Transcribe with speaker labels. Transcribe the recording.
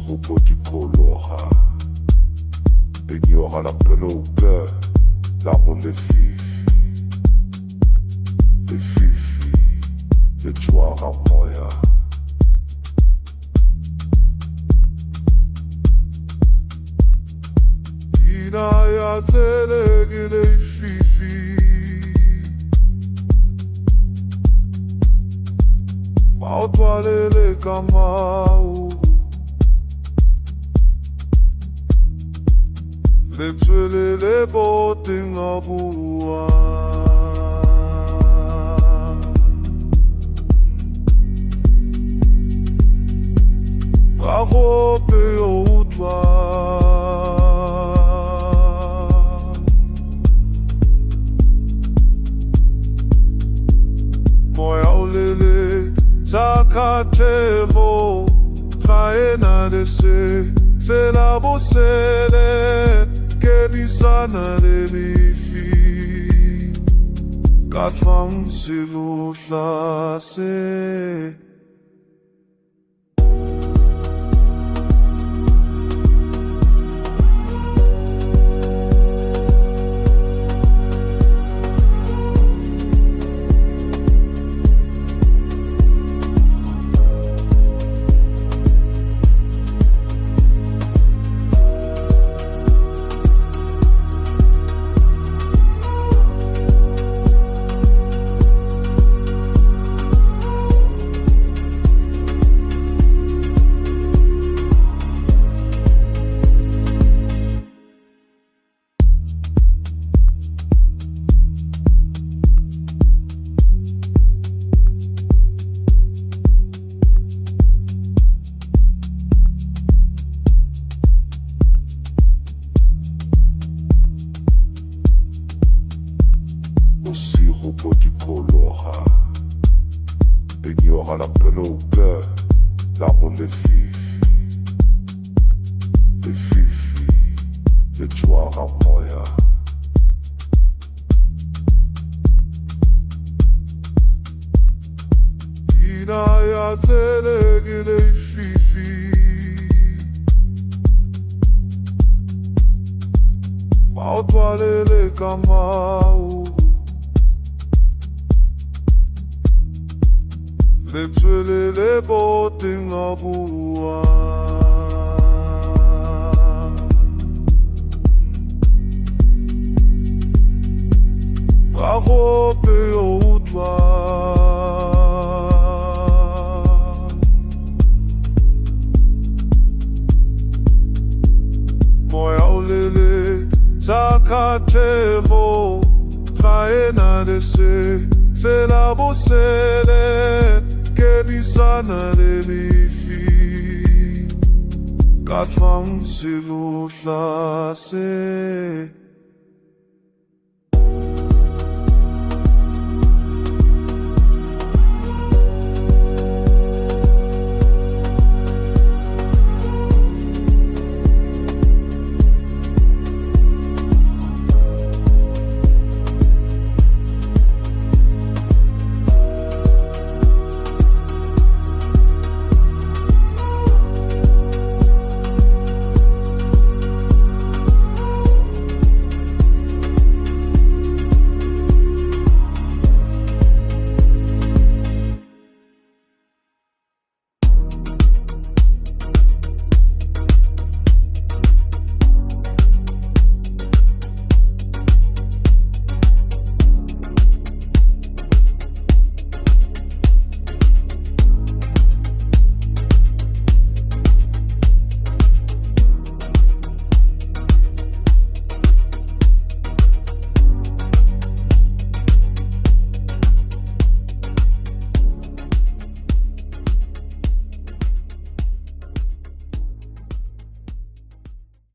Speaker 1: Bosigo bo dikologa, lenyora la peloke la go lefifi, lefifi le tšwara moya. Pina ya tsele ke lefifi, maotwalele ka mau, le tswele le boteng a bua. Ga gope yo utlwa, moya o lelete tsa kgatlhego, ga ena le se fela bosele, ke bisana le lefi, ka tlhwang selo se. Bosigo bo dikologa, lenyora la peloke la go lefifi, lefifi le tšwara moya. Pina ya tsele ke lefifi, maotwalele ka mau, le tswele le boteng a bua. Ga gope yo utlwa, moya o lelete tsa kgatlhego, ga ena le se fela bosele, ke bisana le lefi, ka tlhwang selo se.